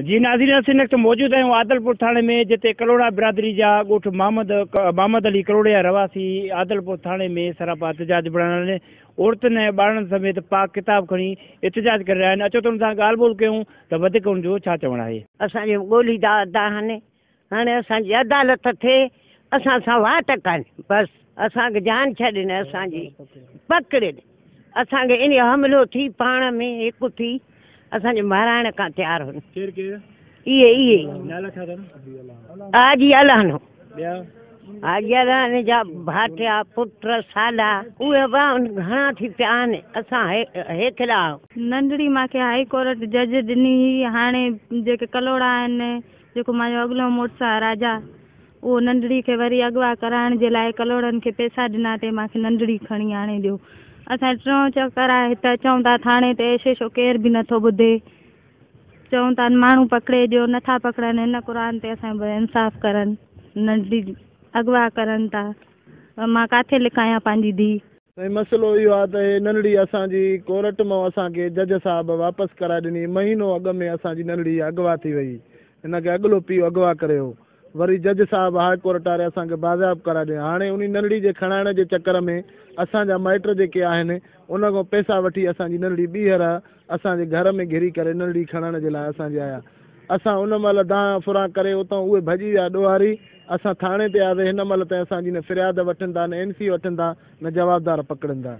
جي ناظرين اسين هن وقت موجود آهيون عادلپور ٿاڻي ۾ جتي ڪلهوڙا برادري جا ڳوٺ محمد محمد علي ڪلهوڙي جا رهواسي عادلپور ٿاڻي ۾ سراپا احتجاج بڻايل آهن عورتن ۽ ٻارڙن سميت پاڪ ڪتاب کڻي احتجاج ڪري رهيا آهن اچو ته انهن سان ڳالهه ٻولهه ڪيون ته وڌيڪ انهن جو ڇا چوڻ آهي. اسان جي ڳولي دانهن هاڻي اسان جي عدالت ٿئي اسان سان واٽ ڪن بس اسان کي جان ڇڏين اسان جي پڪڙين اسان کي انهي حملو ٿي پاڻ ۾ هڪ ٿي اسان جي مارائڻ کان تيار هن. ڪير ڪير؟ اهي اهي. نالا ڇا اٿن؟ حاجي الهانو. ٻيا؟ حاجي الهاني جا ڀائٽيا پٽ سالا اهي به گهڻا ٿي پيا آهن اسان هيڪلا آهيون. ننڍڙي مان کي هائي ڪورٽ جج ڏني هئي هاڻي جيڪي ڪلهوڙا آهن جيڪو مانجو اڳلو مڙس آ راجا اهو ننڍڙي کي وري اغوا ڪرائڻ جي لاء ڪلهوڙن کي پئسا ڏنا تي مان کي ننڍڙي کڻي آڻي ڏيو. اسان جو ٽيون چڪر آهي هت اچون ٿا ٿاڻي تي ايس ايڇ او ڪير به نٿو ٻڌي چئون ٿا ماڻهو پڪڙي ڏيو نٿا پڪڙن هن قرآن تي اسان جو انصاف ڪرن ننڍڙي اغوا ڪرن ٿا مان ڪاٿي لڪايان پنهنجي ڌي. سائين مسئلو اهو آ ته هي ننڍڙي اسان جي ڪورٽ مان اسان کي جج صاحب واپس ڪرائي ڏني مهينو اڳ ۾ اسان جي ننڍڙي اغوا ٿي وئي هن کي اڳلو پيء اغوا ڪري هو وري جج صاحب هاء ڪورٽ واري اسان کي بازياب ڪرائي ڏني هاڻي انهي ننڍڙي جي کڻائڻ جي چڪر ۾ اسان جا مائٽ جيڪي آهن ان کان پئسا وٺي اسان جي ننڍڙي ٻيهر اسان جي گهر ۾ گهري ڪري ننڍڙي کڻڻ جي لاء اسان جي آيا. اسان ان مهل دانهن ڦران ڪري اتان اهي ڀڄي ويا ڏوهاري. اسان ٿاڻي تي آياسين هن مهل تائين اسان جي نه فرياد وٺن ٿا نه اين سي وٺن ٿا نه جوابدار پڪڙن ٿا.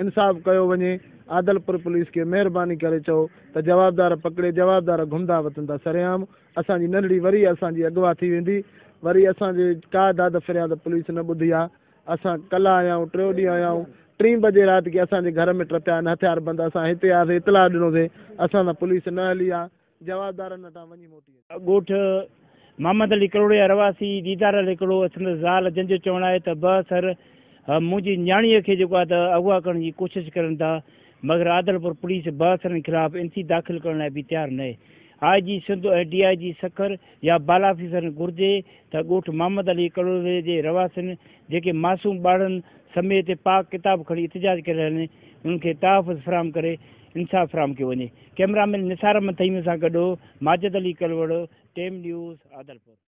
انصاف ڪيو وڃي. عادلپور پوليس کي مهرباني ڪري چئو ته جوابدار پڪڙي جوابدار گهمندا وتن ٿا سرعام اسان جي ننڍڙي وري اسان جي اغوا ٿي ويندي وري اسان جي ڪا داد فرياد پوليس نه ٻڌي آ. اسان ڪلهه آيا آهيون، ٽيون ڏينهن آيا آهيون، ٽين بجي رات کي اسان جي گهر ۾ ٽپيا آهن هٿياربند، اسان هتي آياسين اطلاع ڏنوسين، اسان سان پوليس نه هلي آ، جوابدارن وٽان وڃي موٽي اچ. ڳوٺ محمد علي ڪلهوڙي جا رهواسي ديدار علي ڪلهوڙو ۽ سندس زال جن جو چوڻ آهي ته بااثر منهنجي نياڻيء کي جيڪو آهي ته اغوا ڪرڻ جي ڪوشش ڪرن ٿا مگر عادلپور پوليس بااثرن خلاف اين سي داخل ڪرڻ لاء به تيار ناهي I G Sindh ۽ D I G Sukkur يا بالا آفيسرن گهرجي ته ڳوٺ محمد علي ڪلهوڙي جي رهواسين جيڪي معصوم ٻارڙن سميت پاڪ ڪتاب کڻي احتجاج ڪري رهيا آهن انهن کي تحفظ فراهم ڪري انصاف فراهم ڪيو وڃي. ڪئميرا مين نثار احمد ٿهيم سان گڏ ماجد علي ڪلهوڙو، ٽيم نيوز، عادلپور.